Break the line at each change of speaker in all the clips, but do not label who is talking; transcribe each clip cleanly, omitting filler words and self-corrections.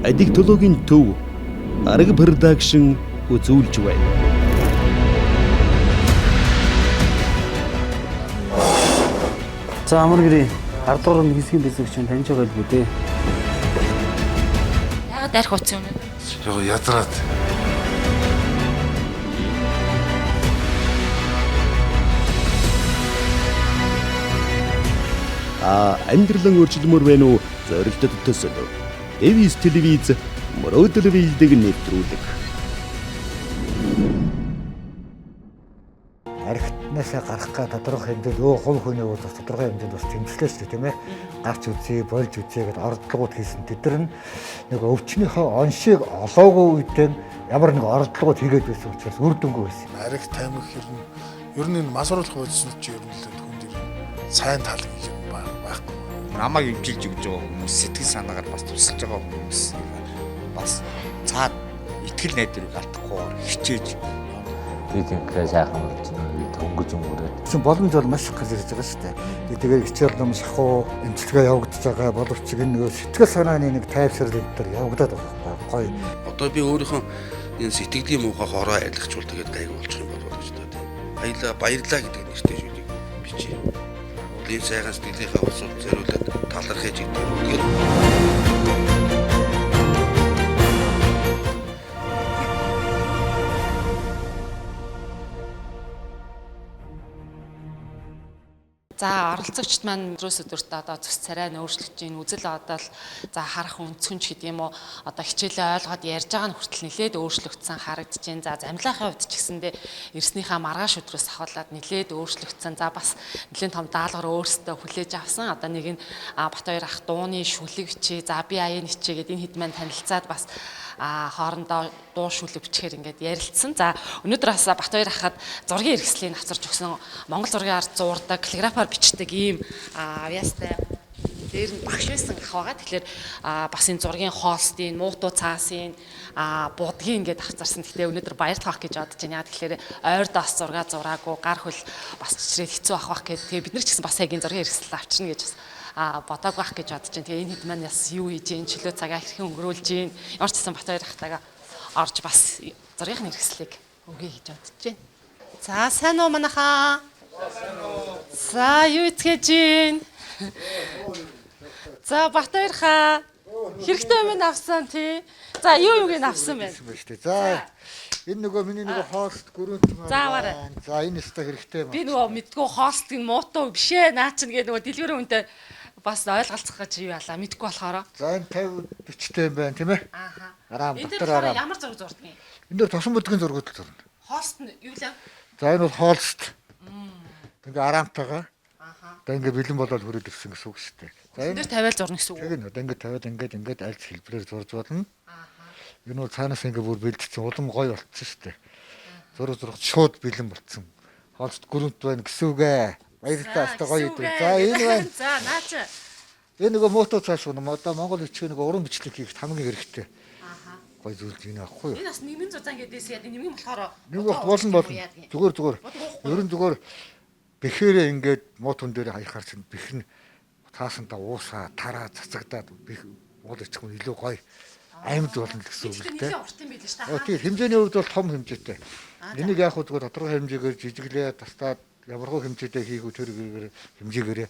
Аддиктологийн төв Арга production үзүүлж байна.
За амар гэрээ 10 дугаар нэг хэсгийн бэлэг чинь таньж байгаа л үү дээ.
Яагаад арх утсан юм бэ?
Яг ядраад.
Та амьдралан өөрчлөмөр байна уу? Зорилтод төсөл. Дэвис телевиз мөрөөдөл биелдэг нэвтрүүлэг.
Архитнаасаа гарах га тодорхой хэмжээнд өө хувь хүний бол бас тодорхой хэмжээнд бас тэмцлээ шүү дээ, тийм ээ. Гарч үзье, болж үзье гэдээ ордлогууд хийсэн. Тэд нар нь нэг өвчнийхөө оншийг олоогүй үедээ ямар нэг ордлогууд хийгээд байсан учраас үр дүнгүй байсан.
Арх тамхи ер нь энэ мас оруулах бодиснууд чи ер нь л хүнд ер нь сайн тал гэж юм байхгүй.
Намайг эмчилж өгж байгаа хүмүүс, сэтгэл санаагаар бас тусалж байгаа хүмүүс бас цаад итгэл найдварыг алдахгүйгээр хичээж
Би тэнхрээ сайхан болж байна. Дөнгөж өнгөрөөд.
Тэгсэн боломж бол маш их гарч ирж байгаа шүү дээ. Тэгээд хичээл ном шахуу эмчилгээ явагдаж байгаа боловч энэ нөгөө сэтгэл санааны нэг тайвшрал энэ төр явагдаад байгаа байхгүй гоё.
Одоо би өөрийнхөө энэ сэтгэлийн муухай хороо айлгачвал тэгээд гайгүй болчих юм болов уу гэж та тийм. Баялаа баярлаа гэдэг нэртэй зүйлийг бичээ. Энэ сайхан сэтгэлийнхээ усууд зориулаад талархаж гэдэг юм. Тэгээд
За оролцогчд маань өдрөөс өдөрт одоо зүс царай нь өөрчлөгдөж гин үзэл бодол за харах өнцгөнч гэдэг юм уу одоо хичээлээ ойлгоод ярьж байгаа нь хүртэл нэлээд өөрчлөгдсөн харагдаж гин. За замлаахын хувьд ч гэсэндээ ирснийхаа маргааш өдрөөс ахуулаад нэлээд өөрчлөгдсөн. За бас нэлээд том даалгавар өөрсдөө хүлээж авсан. Одоо нэг нь Бат хоёр ах дууны шүлэг бичээ. За би аян хичээ гэдэг энэ хэд маань танилцаад бас хоорондоо дуу шүлэг бичгээр ингээд ярилцсан. За өнөөдөр бас Бат хоёр ахад зургийн хэрэгслийг авчирч өгсөн Монгол зургийн ард зуурдаг, каллиграфаар бичдэг ийм авьяастай дээр нь багш байсан ах байгаа. Тэгэхээр бас энэ зургийн хоолстын, муутуу цаасын, будгийн ингээд авцарсан. Гэхдээ өнөөдөр баярлах гэж бодож байна. Яг тэгэхээр ойр даас зурга зураагүй, гар хөл бас чичрээд хэцүү ах бах гэд. Тэгээ бид нар ч гэсэн бас яг энэ зургийн хэрэгсэл авчирна гэж бас бодоагүй ах гэж бодож байна. Тэгээ энэ хэд маань бас юу хийж гин, чөлөө цагаа хэрхэн өнгөрүүлж гин. Ямар ч гэсэн Бат хоёр ахтайгаа орж бас зургийн хэрэгслийг өгье гэж бодож байна. За сайн уу манайхаа? За юу итгэж гин? За Бат хоёр хаа хэрэгтэй юм авсан тий. За юу юуг нь авсан бэ?
Шүү дээ. За энэ нөгөө миний нөгөө хоолст гүрэнт маань.
За, аваарай.
За энэ өстой хэрэгтэй юм.
Би нөгөө мэдгүй хоолстыг муутуу биш ээ наа чинь гээ нөгөө дэлгүүрийн хүнтэй бас ойлголцох гэж юу ялаа мэдгүй болохоор.
За энэ 50 40-тэй юм байна тийм ээ.
Ааха.
Арам
Энэ дээр
дотор
болохоор
арам.
ямар зураг зурдаг юм?
Энэ дээр тосон бүдгийн зургууд л зурна.
Хоолст нь юу лээ?
За энэ бол хоолст. Ингээ арамтайгаа.
Ааха.
Одоо ингээ бэлэн болоод хүрээд ирсэн гэсэн үг шүү дээ. За
Энэ
энэ
дээр тавиал зурна гэсэн үг.
тэг нь одоо ингээ тавиад ингээд ингээд аль хэлбэрээр зурж болно.
Ааха.
Энэ бол цаанаас ингээ бүр бэлдсэн улам гоё болцсон шүү дээ. Зураг зураг шууд бэлэн болцсон. Хоолст гүрэнт байна гэсэн үг ээ. Баярлалаа өстой гоё идэв. За энэ байна.
За наа чи.
Энэ нөгөө мото цааш юм. Одоо Монгол бичгийн нөгөө уран бичлэг хийхэд хамгийн хэрэгтэй
Ааха.
гоё зүйл энэ аахгүй юу?
Энэ бас нэмэн зузаан гэдээс яа нэмэн болохоор
Нэг багт болно болно. Зүгээр зүгээр. Ер нь зүгээр бэхээрээ ингээд муу түн дээр хаяхаар чинь бэх нь таасантаа уусаа тараа цацагдаад бэх уул ичих нь илүү гоё амьд болно л гэсэн үг л дээ.
Нэлээд урт юм байл шүү
Оо
дээ.
тийм хэмжээний хувьд бол том хэмжээтэй. Энийг яг хөө зүгээр тодорхой хэмжээгээр жижиглээ тастаад ямархуу хэмжээтэй хийх үү тэр гэрээр хэмжээгээрээ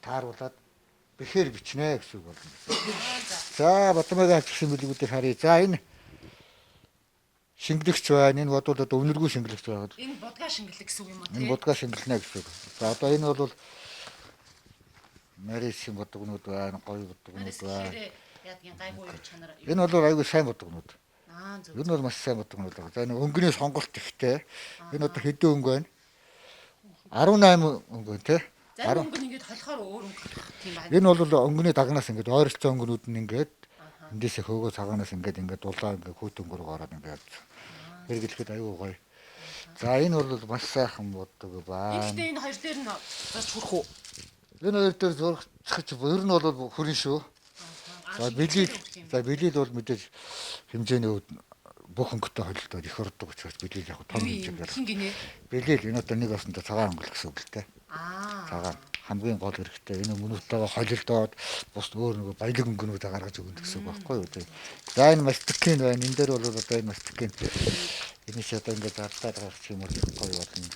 тааруулаад бэхээр бичнэ гэсэн үг болно. За Батмаагийн авчихсан бэлгүүдийг харъя. За энэ шингэлэгч байна. Энэ бодвол одоо үнэргүй шингэлэгч байгаа.
Энэ будгаа шингэлэг гэсэн үг юм уу
Энэ
тий?
будгаа шингэлнэ гэсэн үг. За одоо энэ бол Марисийн бодгонууд байна, гоё бодгонууд
Манайс
байна.
гэхээр яадгийн гайгүй юу чанар.
Энэ бол айгүй сайн бодгонууд.
Аа зөв.
Энэ бол маш сайн бодгонууд байгаа. За энэ өнгөний сонголт ихтэй. Энэ одоо хэдэн өнгө байна? 18 өнгө байна тий.
Зарим өнгө нь ингээд холихоор өөр өнгө гарах тийм байна.
Энэ бол өнгөний дагнаас ингээд ойролцоо өнгөнүүд нь ингээд эндээсээ хөөгөө цагаанаас ингээд ингээд дулаан ингээд хүүт өнгө рүү гараад ингээд хэрэглэхэд аюу гоё. За энэ бол маш сайхан боддог байна.
Гэхдээ энэ хоёр дээр нь зурж хүрэх үү?
Энэ хоёр дээр зурчих ер нь бол хүрэн шүү. За бэлийл за бэлийл бол мэдээж хэмжээний хувьд бүх өнгөтэй холилдоод их ордог учраас бэлийл яг том хэмжээгээр.
Хин гинэ.
Бэлийл энэ одоо нэг осонтой цагаан өнгө л гэсэн үг л дээ.
Аа.
Цагаан. Хамгийн гол хэрэгтэй. Энэ мөнөөтэйгээ холилдоод бус өөр нөгөө баялаг өнгөнүүдээ гаргаж өгнө гэсэн үг байхгүй юу? За энэ мастикийн байна. Энэ дээр бол одоо энэ мастикийн энэ ч одоо ингээд зарлаад гарах юм бол гоё болно.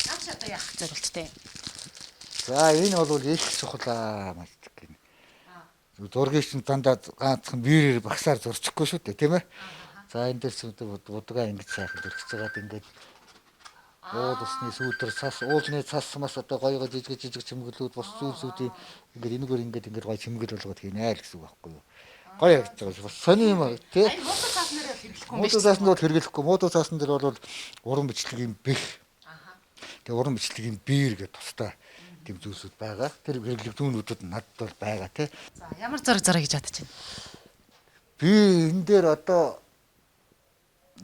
Наач одоо яах зорилттой?
За энэ бол их чухал мастикийн. Зургийг чинь дандаа ганцхан биерээр багсаар зурчихгүй шүү дээ, тийм ээ? За энэ дээр ч будгаа ингэж сайхан зөрчиж байгаад ингээд уул усны сүүдэр цас, уулны цас мас одоо гоё гоё жижиг жижиг чимэглүүд бус зүйлсүүдийн ингээд энэгээр ингээд ингээд гоё чимэгэл болгоод хийнэ л гэсэн үг байхгүй юу? Гоё явж байгаа бас сони юм аа тий.
Муудуу цаасан дээр хэрэглэхгүй юм
биш. Муудуу цаасан дээр хэрэглэхгүй. Муудуу цаасан дээр бол уран бичлэгийн бэх. Тэгээ уран бичлэгийн биер гэдэг тусдаа тийм зүйлсүүд байгаа. Тэр хэрэглэгдүүнүүдэд надад бол байгаа тий.
За ямар зураг зураг гэж бодож байна?
Би энэ дээр одоо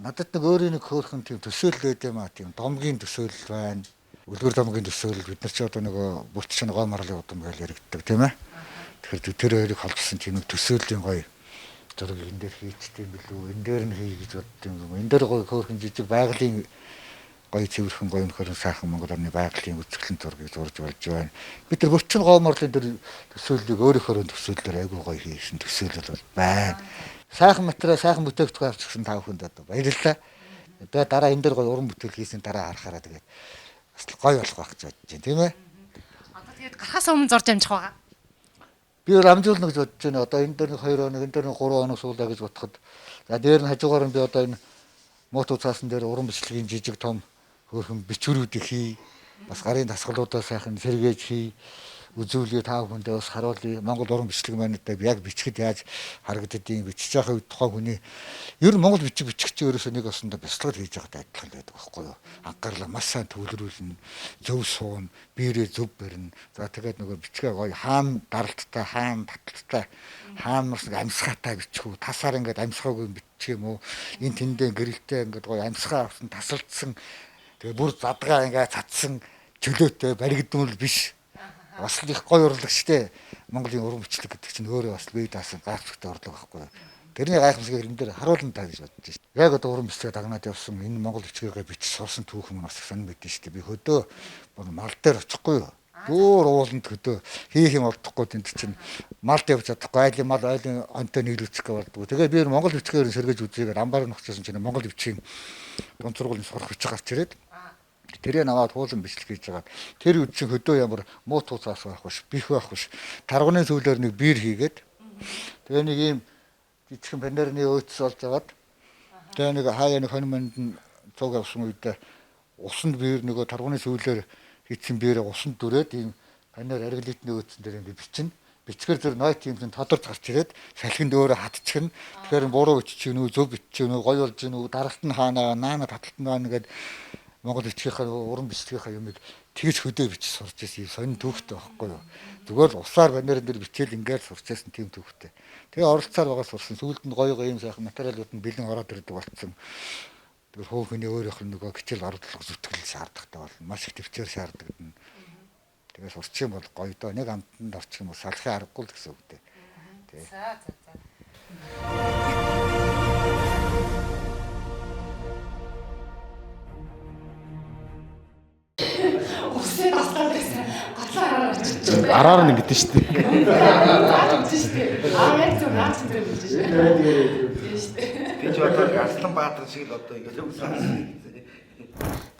надад нэг өөрийн нэг хөөрхөн тийм төсөөлөл байд юм а, тийм домгийн төсөөлөл байна. Үлгэр домгийн төсөөлөл бид нар ч одоо нөгөө бүрт чинь гоо марлын удам гэж яригддаг тийм ээ. Тэгэхээр тэр хоёрыг холбосон тийм нэг төсөөллийн гоё зураг энэ дээр хийчихдээ юм билүү, энэ дээр нь хий гэж бодд юм. Энэ дээр гоё хөөрхөн жижиг байгалийн гоё цэвэрхэн гоё нөхөрн сайхан Монгол орны байгалийн үзэсгэлэн зургийг зурж болж байна. Бид нар бүрчин гоо марлын тэр төсөөллийг өөрийнхөө төсөөллөөр айгүй гоё хийсэн төсөөлөл бол байна. Сайхан материал, сайхан бүтээгдэхүүн авчихсан та бүхэнд одоо баярлалаа. Тэгээ дараа энэ дээр гоё уран бүтээл хийсэн дараа харахаараа тэгээд бас гоё болох байх гэж бодож байна, тийм ээ.
Одоо тэгээд гарахаас өмнө зурж амжих байгаа.
Би бол амжуулна гэж бодож байна. Одоо энэ дээр нэг 2 хоног, энэ дээр нэг 3 хоног суулаа гэж бодоход за дээр нь хажуугаар нь би одоо энэ мото цаасан дээр уран бичлэгийн жижиг том хөөрхөн бичвэрүүдийг хий. Бас гарын дасгалуудаа сайхан сэргээж хий. Үзүүлье та бүхэндээ бас харуулъя. Монгол уран бичлэг маань одоо яг бичгэд яаж харагддгийг бичиж байгаа үед тухайн хүний ер нь монгол бичиг бичих чинь ерөөсөө нэг осондоо бяцлал хийж байгаатай адилхан байдаг байхгүй юу? Анхаарлаа маш сайн төвлөрүүлнэ, зөв суун, биерээ зөв барина. За тэгээд нөгөө бичгээ гоё хаан даралттай, хаан таталттай, хаан бас нэг амьсгаатай бичих үү? Тасаар ингээд амьсгаагүй бичих юм уу? Энэ тэндээ гэрэлтэй ингээд гоё амьсгаа авсан, тасалдсан. Тэгээ бүр задгаа ингээд цацсан чөлөөтэй баригдмал биш. Бас л их гоё урлаг штэ. Монголын уран бичлэг гэдэг чинь өөрөө бас бие даасан гайхамшигтай урлаг байхгүй юу? Тэрний гайхамшигыг энэ дээр харуулна та гэж бодож шээ. Яг одоо уран бичлэгээ дагнаад явсан энэ монгол бичгээгээ бичиж сурсан түүхэн мөн бас их сонир мэдэн штэ. Би хөдөө мал дээр очихгүй юу? Бүр ууланд хөдөө хийх юм олдохгүй тэнд чинь малд явж чадахгүй, айлын мал айлын онтой нийлүүлчих гэ болдгоо. Тэгээ би монгол бичгээр сэргэж үзээгээр амбар нөхцсөн чинь монгол бичгийн дунд сургуулийн сурах бичиг гарч ирээд тэрийг аваад хуулан бичлэг хийж байгаа. Тэр үед чинь хөдөө ямар муу тууцаас байх биш, бих байх биш. Тарганы сүүлээр нэг биер хийгээд тэгээ нэг ийм жижигхэн панерны өөцс олж аваад тэгээ нэг хаяа нэг хонь манд нь цуг авсан үедээ усанд биер нөгөө тарганы сүүлээр хийсэн биерээ усанд дүрээд ийм панер арглитны өөцсөн дээр ингэ бичнэ. Бичгээр зэр нойт юм чин тодорч гарч ирээд салхинд өөрөө хатчихна. Тэгэхээр буруу бичиж гинүү, зөв бичиж гинүү, гоё болж гинүү, даралт нь хаана, наана таталт нь хаана гэдэг Монгол бичгийнхаа уран бичлэгийнхаа юмыг тэгж хөдөө бичиж сурч ирсэн юм сонин түүхтэй байхгүй юу. Зүгээр л усаар банерын дээр бичээл ингээл сурч ирсэн тийм түүхтэй. Тэгээ оролцоор байгаа сурсан. Сүүлд нь гоё гоё юм сайхан материалууд нь бэлэн ороод ирдэг болцсон. Тэгэхээр хуу хүний өөрийнх нь нөгөө хичээл орлого зүтгэл шаардлагатай болно. Маш их төвчээр шаардлагатай. Тэгээ сурчих юм бол гоё доо. Нэг амтанд орчих юм бол салахын аргагүй л гэсэн үг дээ.
Тэ. За за за. Үсээ таслаад байсан. Готлоо араар очиж.
Араар нь ингэдэж шүү дээ.
Зааж өгч шүү дээ. Аа яг зөв наач зөв гэж шүү дээ. Тийм шүү дээ.
Би ч одоо Арслан Баатар шиг л одоо ингэ үсэн.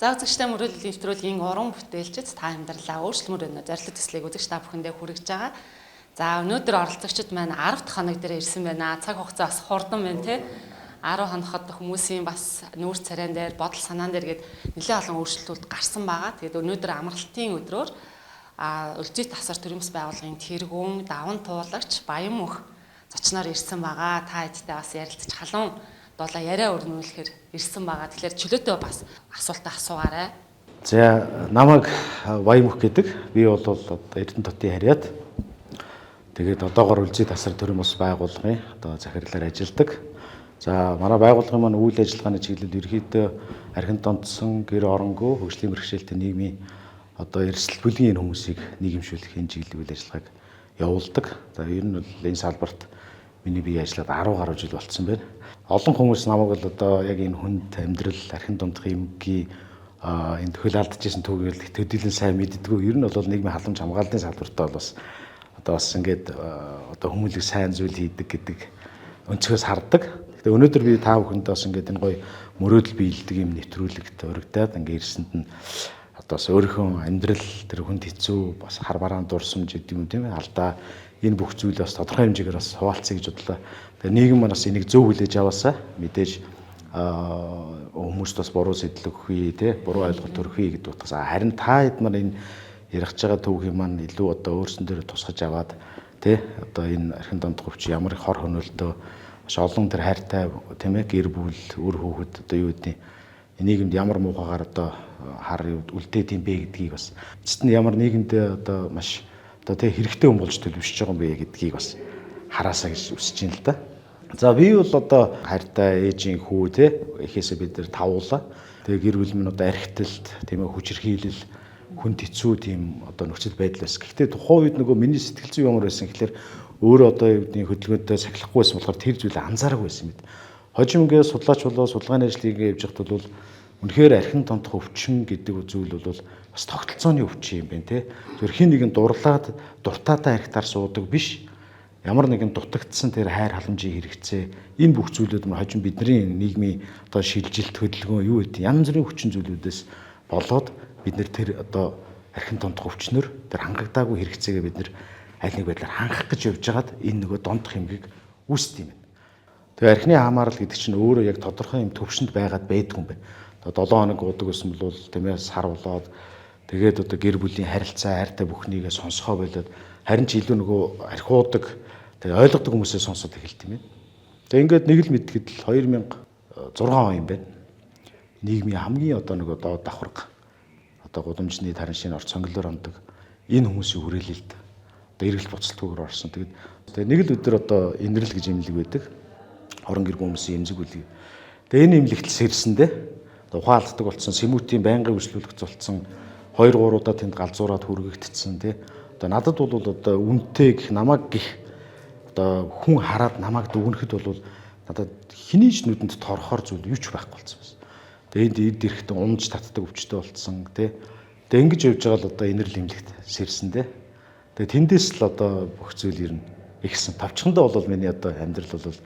За үзэгчтэй мөрөөдөл нэвтрүүлгийн уран бүтээлчид та амьдралаа өөрчлөмөр байна. Зорилго төслийг үзэгч та бүхэндээ хүргэж байгаа. За өнөөдөр оролцогчид маань 10 дахь хоног дээр ирсэн байна. Цаг хугацаа бас хурдан байна те. 10 хоногт хүмүүсийн бас нүүр царайн дээр, бодол санаан дээр гээд нэлээд олон өөрчлөлтүүд гарсан байгаа. Тэгээд өнөөдөр амралтын өдрөөр Өлзий тасар төрийн бас байгууллагын тэргүүн, даван туулагч Баян мөнх зочноор ирсэн байгаа. Та хэдтэй бас ярилцаж халуун дулаа яриа өрнүүлэхээр ирсэн байгаа. Тэгэхээр чөлөөтэй бас асуултаа асуугаарай.
За намайг Баян мөнх гэдэг. Би бол одоо Эрдэнэ хотын харьяат. Тэгээд одоогор Өлзий тасар төрийн бас байгууллагын одоо захирлаар ажилладаг. За манай байгууллагын маань үйл ажиллагааны чиглэл ерөнхийдөө архин донтсон, гэр оронгүй, хөгжлийн бэрхшээлтэй нийгмийн одоо эрсдэл бүлгийн хүмүүсийг нийгэмшүүлэх энэ чиглэлийн үйл ажиллагааг явуулдаг. За ер нь бол энэ салбарт миний бие ажиллаад 10 гаруй жил болцсон байна. Олон хүмүүс намайг бол одоо яг энэ хүнд амьдрал, архин дундах эмгэгийн энэ төхөл алдчихсан түүхийг төдийлөн сайн мэддэггүй. Ер нь бол нийгмийн халамж хамгааллын салбартаа бол бас одоо бас ингээд одоо хүмүүлэг сайн зүйл хийдэг гэдэг өнцгөөс хардаг. Гэхдээ өнөөдөр би та бүхэндээ бас ингээд энэ гоё мөрөөдөл биелдэг юм нэвтрүүлэгт урагдаад ингээд ирсэнд нь одоо бас өөрийнхөө амьдрал тэр хүнд хэцүү бас хар бараан дурсамж гэдэг юм тийм ээ алдаа энэ бүх зүйл бас тодорхой хэмжээгээр бас хуваалцъя гэж бодлоо. Тэгээ нийгэм маань бас энийг зөв хүлээж аваасаа мэдээж хүмүүст бас буруу сэтлэг өгөхгүй тий буруу ойлголт төрөхгүй гэдэг утгаас харин та хэд маань энэ ярих байгаа түүхийн маань илүү одоо өөрсөн дээр тусгаж аваад тий одоо энэ архин дондох өвч ямар их хор хөнөөлтөө маш олон тэр хайртай тийм ээ гэр бүл үр хүүхэд одоо юу гэдэг нийгэмд ямар муухагаар одоо хар үлдээд юм бэ гэдгийг бас эцэст нь ямар нийгэмдээ одоо маш одоо тий хэрэгтэй хүн болж төлөвшөж байгаа юм бэ гэдгийг бас хараасаа гэж үсэж байна л да. За би бол одоо хайртай ээжийн хүү те эхээсээ бид нар тавуулаа. Тэгээ гэр бүл минь одоо архитэлт тийм ээ хүчирхийлэл хүнд хэцүү тийм одоо нөхцөл байдал байсан. Гэхдээ тухайн үед нөгөө миний сэтгэл зүй ямар байсан гэхэлэр өөрөө одоо юу гэдгийг хөдөлгөөнтэй сахилахгүй байсан болохоор тэр зүйлээ анзаараагүй байсан мэт. Хожим ингээд судлаач болоо судалгааны ажил хийгээ явж байхад бол үнэхээр архин тонтох өвчин гэдэг зүйл бол бас тогтолцооны өвчин юм байна те. Зөвхөн хин нэгэн дурлаад дуртаатай архитаар суудаг биш ямар нэгэн дутагдсан тэр хайр халамжийн хэрэгцээ энэ бүх зүйлүүд мөр хожим бидний нийгмийн одоо шилжилт хөдөлгөөн юу гэдэг янз бүрийн хүчин зүйлүүдээс болоод бид нэр тэр одоо архин дондох өвчнөр тэр хангагдаагүй хэрэгцээгээ бид нэр аль нэг байдлаар хангах гэж явж байгаад энэ нөгөө дондох хэмгийг үүсдэг юм байна. Тэгээ архины хамаарал гэдэг чинь өөрөө яг тодорхой юм төвшөнд байгаад байдгүй юм байна. Одоо 7 хоног уудаг гэсэн бол тийм ээ сар болоод тэгээд одоо гэр бүлийн харилцаа хайртай бүхнийгээ сонсгоо болоод харин ч илүү нөгөө архиудаг тэгээ ойлгодог хүмүүсээ сонсоод эхэлт юм байна. Тэгээ ингээд нэг л мэдгэд л 2006 он юм байна. Нийгмийн хамгийн одоо нөгөө доод давхарга одоо гудамжны таран шинэ орц сонголоор ондог энэ хүмүүсийн хүрээлэлд одоо эргэлт буцалтгүйгээр орсон. Тэгээд тэгээ нэг л өдөр одоо инрэл гэж имлэг байдаг. Орон гэр хүмүүсийн эмзэг үлэг. Тэгээ энэ имлэгт сэрсэндээ ухаан алддаг болсон, сэмүүтийн байнгын үйлчлүүлэгч болсон 2 3 удаа тэнд галзуураад хүргэгдсэн тий. Одоо надад бол одоо үнэтэй гих намайг гих одоо хүн хараад намайг дүгнэхэд бол надад хэний ч нүдэнд торохоор зүйл юу ч байхгүй болсон байсан. Тэгээ энд эд эрэхтэн унж татдаг өвчтөй болцсон тий. Тэгээ ингэж явж байгаа л одоо инэрл имлэгт сэрсэн тий. Тэгээ тэндээс л одоо бүх зүйл ер нь ихсэн. Тавчхандаа бол миний одоо амьдрал бол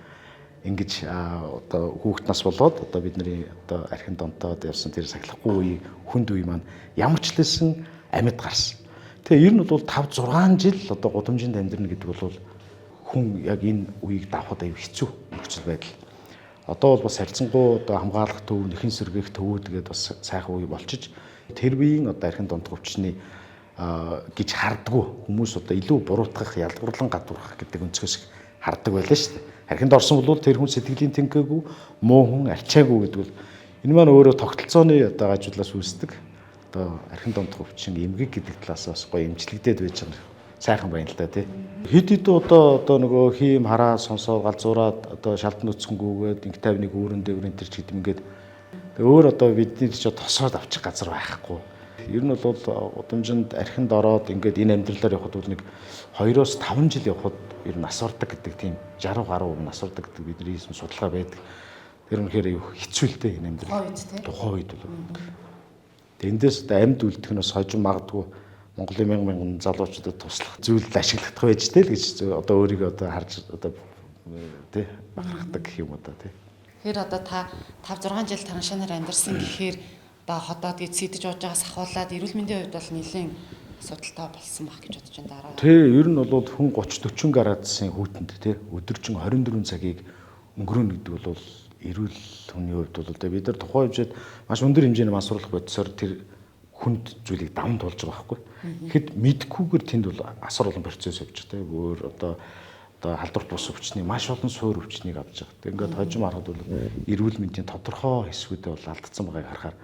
ингэж одоо хүүхэд нас болоод одоо бидний одоо архин донтоод явсан тэр сахилахгүй үе хүнд үе маань ямар ч лсэн амьд гарсан. Тэгээ ер нь бол 5 6 жил одоо гудамжинд амьдрна гэдэг бол хүн яг энэ үеийг давхад аюу хэцүү нөхцөл байдал. Одоо бол бас харьцангуй одоо хамгаалах төв, нэхэн сэргээх төвүүд гээд бас сайхан үе болчиж тэр үеийн одоо архин дондох өвчний гэж хардггүй хүмүүс одоо илүү буруутгах, ялгуурлан гадуурхах гэдэг өнцгөөс хардаг байлаа шүү дээ. Архинд орсон бол тэр хүн сэтгэлийн тэнхээгүй, муу хүн, арчаагүй гэдэг бол энэ маань өөрөө тогтолцооны одоо гажуулаас үүсдэг. Одоо архин дондох өвчин, эмгэг гэдэг талаас бас гоё эмчлэгдээд байж байгаа сайхан байна л да тий. Хэд хэд одоо нөгөө хийм хараа сонсоо галзуураад одоо шалдан нүцгэнгүүгээд инх тайвныг үүрэн дэврэн тэр ч гэдэм ингээд өөр одоо бидний ч тосоод авчих газар байхгүй. Ер нь бол удамжинд архинд ороод ингээд энэ амьдралаар явхад бол нэг 2-5 жил явхад ер нь нас ордог гэдэг тийм 60 гаруй нас ордог гэдэг бидний хийсэн судалгаа байдаг. Тэр үнэхээр хэцүү л дээ энэ амьдрал. Тухайн үед бол. Тэндээс одоо амьд үлдэх нь бас хожим магадгүй Монголын мянган мянган залуучуудад туслах зүйлд ашиглагдах байж тэл гэж одоо өөрийгөө одоо харж одоо тий бахархдаг гэх юм одоо тий.
Тэгэхээр одоо та 5 6 жил тараншаанаар амьдарсан гэхээр одоо ходоод гэж сэтэж ууж байгаас ахуулаад эрүүл мэндийн хувьд бол нэлээд асуудалтай болсон байх гэж бодож байна дараа.
Тий, ер нь бол хүн 30 40 градусын хүүтэнд тий өдөржин 24 цагийг өнгөрөөнө гэдэг бол эрүүл хүний хувьд бол тий бид нар тухайн хэмжээд маш өндөр хэмжээний мансууруулах бодисоор тэр хүнд зүйлийг даван туулж байгаа байхгүй. Тэгэхэд мэдхгүйгээр тэнд бол асар олон процесс явж байгаа тийм өөр одоо халдварт бус өвчний маш олон суур өвчнийг авч байгаа. Тэг ингээд хожим харахад бол эрүүл мэндийн тодорхой хэсгүүдээ бол алдсан байгааг харахаар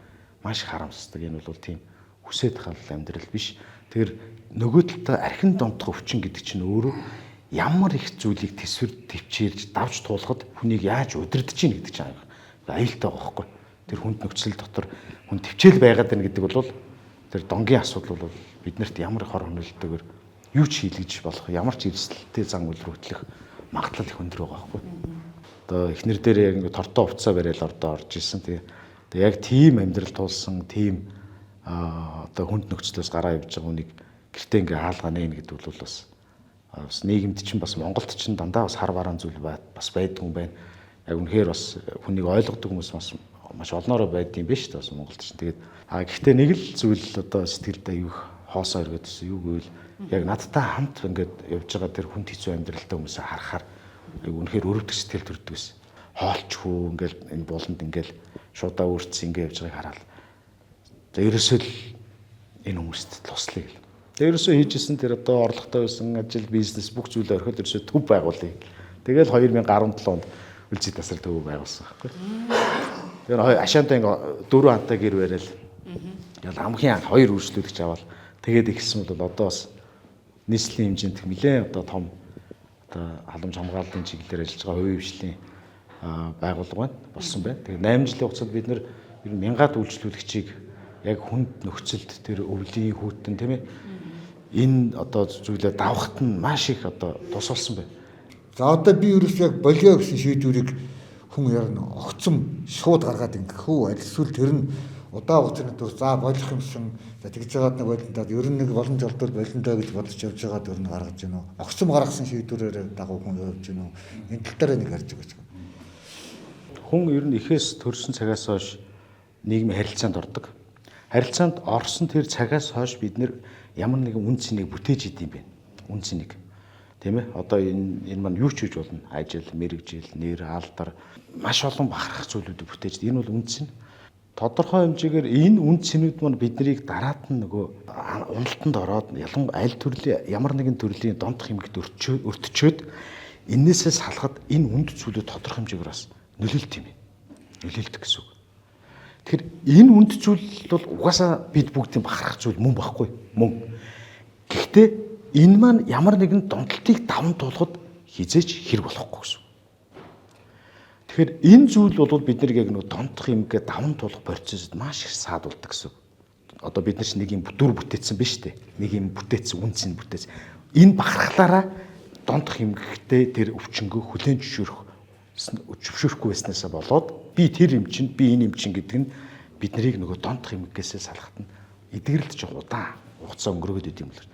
маш харамсдаг. Энэ бол тийм хүсээд хал амьдрал биш. Тэгэхээр нөгөө талдаа архин донтох өвчин гэдэг чинь өөрөө ямар их зүйлийг төсвөр төвчээрж давж туулахад хүнийг яаж удирдах чинь гэдэг чинь аюултай байгаа байхгүй. Тэр хүнд нөхцөл дотор хүн төвчээл байгаад байна гэдэг бол тэр донгийн асуудал бол биднэрт ямар хор хөнөөлтөөр юу ч хийлгэж болох, ямар ч эрсдэлтэй зан үйл рүү хөтлөх магадлал их өндөр байгаа байхгүй. Одоо эхнэр дээр яг ингэ тортой хувцаа барайл ордоо орж исэн. Тэгээ Тэгээ яг тийм амьдрал туулсан, тийм одоо хүнд нөхцлөөс гараа явж байгаа хүнийг гэртээ ингээ хаалгаа нээн гэдэг бол бас бас нийгэмд чинь бас Монголд чинь дандаа бас хар бараан зүйл бас байдгүй юм байна. Яг үнэхээр бас хүнийг ойлгодог хүмүүс бас маш олноороо байдсан юм биш үү бас Монголд чинь. Тэгээд гэхдээ нэг л зүйл одоо сэтгэлдээ аюух хоосоо эргээд байсан. Юу гэвэл яг надтай хамт ингээд явж байгаа тэр хүнд хэцүү амьдралтай хүмүүсээ харахаар яг үнэхээр өрөвдөх сэтгэл төрдөг байсан. Хоолчгүй ингээд энэ буланд ингээд шуудаа үрцэн ингээд явж байгааг хараад. За ерөөсөө л энэ хүмүүст туслая гэл. Тэгээ ерөөсөө хийжсэн тэр одоо орлоготой байсан ажил, бизнес бүх зүйлээ орхиод ерөөсөө төв байгуулъя. Тэгэл 2017 онд Үлзий тасрал төв байгуулсан байхгүй. Тэгэхээр ашаантай ингээ дөрвөн хантай гэр барайл. Тэгэл хамгийн анх хоёр үйлчлүүлэгч аваад тэгээд ихсэн бол одоо бас нийслэлийн хэмжээнд нэлээд одоо том одоо халамж хамгааллын чиглэлээр ажиллаж байгаа хувийн хвшлийн байгууллага байна болсон байна. Тэгээд 8 жилийн хугацаанд бид нэр ер нь мянгаад үйлчлүүлэгчийг яг хүнд нөхцөлд тэр өвлийн хүүтэн тийм ээ энэ одоо зүйлээ давхт нь маш их одоо тус болсон байна.
За одоо би ерөөс яг болио гэсэн шийдвэрийг хүн ярина огцом шууд гаргаад ингэх үү аль эсвэл тэр нь удаан хугацааны турш за болох юмсан за тэгж жагаад нэг болондоо ер нь нэг боломж олдвол болондоо гэж бодож явж байгаа тэр нь гаргаж гинөө огцом гаргасан шийдвэрээр дагуу хүн явж гинөө энэ тал дээр нэг ярьж өгөөч.
Хүн ер нь ихээс төрсэн цагаас хойш нийгмийн харилцаанд ордог. Харилцаанд орсон тэр цагаас хойш бид нэр ямар нэгэн үн цэнийг бүтээж идэм бэ? Үн цэнийг. Тийм ээ? Одоо энэ маань юу ч хийж болно. Ажил, мэрэгжил, нэр, алдар маш олон бахархах зүйлүүдийг бүтээж. Энэ бол үн цэн. Тодорхой хэмжээгээр энэ үн цэнүүд маань биднийг дараат нь нөгөө уналтанд ороод ялан аль төрлийн ямар нэгэн төрлийн донтох эмгэгт өртчөөд энээсээ салахад энэ үнд зүйлүүд тодорхой хэмжээгээр бас нөлөөлт юм. Нөлөөлдөг гэсэн үг. Тэгэхээр энэ үнд зүйл бол угаасаа бид бүгдийн бахархах зүйл мөн баггүй. Мөн. Гэхдээ энэ маань ямар нэгэн донтолтыг даван туулахад хизээч хэрэг болохгүй гэсэн. Тэгэхээр энэ зүйл бол бид нар яг нэг донтох юмгээ даван туулах процессд маш их саадулдаг гэсэн. Одоо бид нар ч нэг юм дүр бүтээсэн биш үү? Нэг юм бүтээсэн, үн цэн бүтээсэн. Энэ бахархлаараа донтох юмгтэй тэр өвчнгөө хүлээн зөвшөөрөхгүй байснаасаа болоод би тэр юм чинь, би энэ юм чинь гэдэг нь бид нарыг нөгөө донтох эмгэгээсээ салахад нь эдгэрэлт жоох удаан хугацаа өнгөрөөд идэм бол.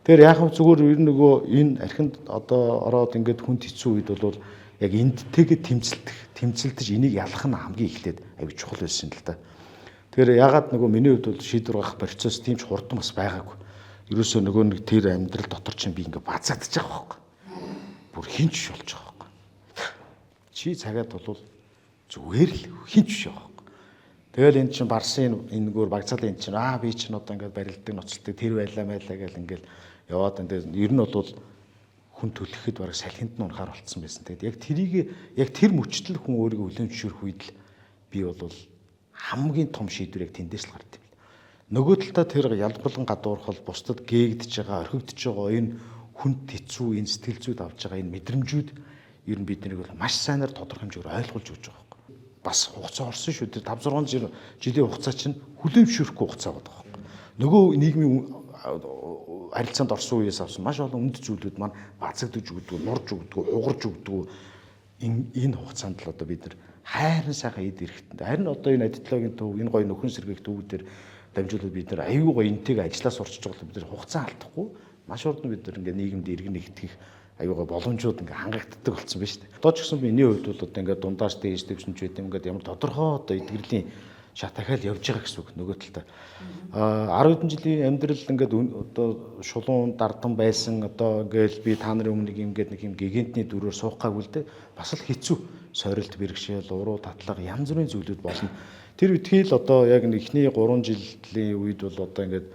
Тэгэхээр яг хав зүгээр ер нь нөгөө энэ архинд одоо ороод ингээд хүнд хэцүү үед бол яг эндтэйгээ тэмцэлдэж энийг ялах нь хамгийн эхлээд аюу чухал байсан л да. Тэгэхээр ягаад нөгөө миний хувьд бол шийдвэр гаргах процесс тийм ч хурдан бас байгаагүй. Ерөөсөө нөгөө нэг тэр амьдрал дотор чинь би ингээд базаадчих байгаа байхгүй. Бүр хинч болж байгаа. Чи цагаад бол зүгээр л хинч биш байгаа. Тэгэл эн чинь барсын энэгээр багцаалын эн чинь би чинь одоо ингээд барилдаг ноцолдог тэр байлаа майлаа гэл ингээд яваад энэ ер нь бол хүн төлөхэд бараг салхинд нь унахаар болцсон байсан. Тэгээд яг тэрийг яг тэр мөчтөл хүн өөрийгөө хүлээн зөвшөөрөх үед л би бол хамгийн том шийдвэр яг тэндээс л гард юм. Нөгөө талдаа тэр ялгуулган гадуурхал бусдад гээгдэж байгаа, орхигдож байгаа энэ хүнд хэцүү энэ сэтгэл зүйд авч байгаа энэ мэдрэмжүүд ер нь бид нарыг бол маш сайнаар тодорхой хэмжээгээр ойлгуулж өгч байгаа байхгүй. Бас хугацаа орсон шүү дээ. 5 6 жилийн хугацаа чинь хүлээн зөвшөөрөхгүй хугацаа байдаг байхгүй. Нөгөө нийгмийн харилцаанд орсон үеэс авсан маш олон үнд зүйлүүд маань базагдаж өгдөг, нурж өгдөг, хугарч өгдөг. Энэ хугацаанд л одоо бид нар хайрын сайхан эд эрэхтэнд. Харин одоо энэ адитлогийн төв, энэ гоё нөхөн сэргээх төвүүдээр дамжуулаад бид нар аюу гоё энтэйг ажиллаа сурчиж байгаа бид нар хугацаа алдахгүй маш хурдан бид нар ингээ нийгэмд иргэн нэгтгэх аюугаа боломжууд ингээ хангагддаг болсон байна шүү дээ. Одоо ч гэсэн миний хувьд бол одоо ингээ дундаас дээш дэвшинч байд юм ингээд ямар тодорхой одоо эдгэрлийн шат дахиад явж байгаа гэсэн үг нөгөө талдаа. 10 хэдэн жилийн амьдрал ингээд одоо шулуун дардан байсан одоо ингээл би та нарын өмнө ингээд нэг юм гигантны дүрээр суух гаагүй л дээ. Бас л хэцүү сорилт бэрхшээл, уруу татлага янз бүрийн зүйлүүд болно. Тэр үтгэл одоо яг нэг эхний 3 жилийн үед бол одоо ингээд